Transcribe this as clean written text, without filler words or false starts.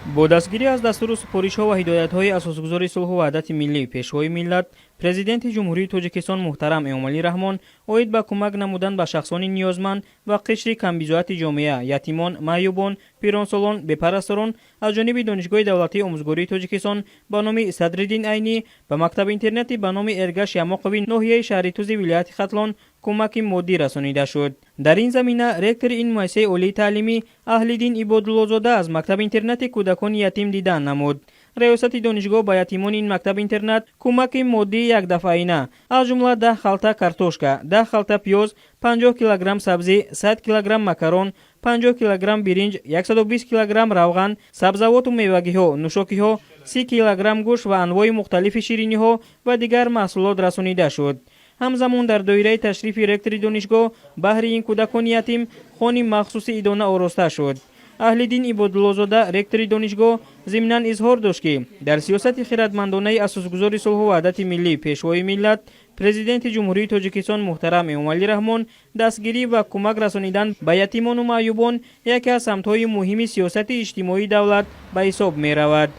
Бо дастгирӣ аз дастуру супоришҳо ва ҳидоятҳои Асосгузори сулҳу ваҳдати миллӣ, Пешвои миллат, Президенти Ҷумҳурии Тоҷикистон муҳтарам Эмомалӣ Раҳмон оид ба кӯмак намудан ба шахсони ниёзманд ва қишри камбизоати ҷомеа, ятимон, маъюбон, пиронсолон, бепарасторон, аз ҷониби Донишгоҳи давлатии омӯзгории Тоҷикистон ба номи Садриддин Айнӣ ба мактаби-интернати ба номи Эргаш Ямоқови ноҳияи Шаҳритузи вилояти Хатлон кӯмаки моддӣ расонида шуд. Дар ин замина ректори ин муассисаи олии таълимӣ Аҳлиддин Ибодуллозода аз мактаби-интернати кӯдакони ятим дидан намуд. Раёсати донишгоҳ ба ятимони ин мактаби-интернат кӯмаки моддии якдафъаина, аз ҷумла 10 халта картошка, 10 халта пиёз, 50 килограмм сабзӣ, 100 килограмм макарон, 50 килограмм биринҷ, 120 килограмм равған, сабзавоту мевагиҳо, нӯшокиҳо, 30 килограмм гӯшт ва анвои мухталифи шириниҳо ва дигар маҳсулот расонида шуд. Ҳамзамон, дар доираи ташрифи ректори донишгоҳ баҳри ин кӯдакони ятим хони махсуси идона ороста шуд. Аҳлиддин Ибодуллозода, ректори донишгоҳ, зимнан изҳор дошт, ки дар сиёсати хиратмандонаи Асосгузори сулҳу ваҳдати миллӣ, Пешвои миллат, Президенти Ҷумҳурии Тоҷикистон муҳтарам Эмомалӣ Раҳмон дастгирӣ ва кӯмак расонидан ба ятимону маъюбон яке аз самтҳои муҳими сиёсати иҷтимоии давлат ба ҳисоб меравад.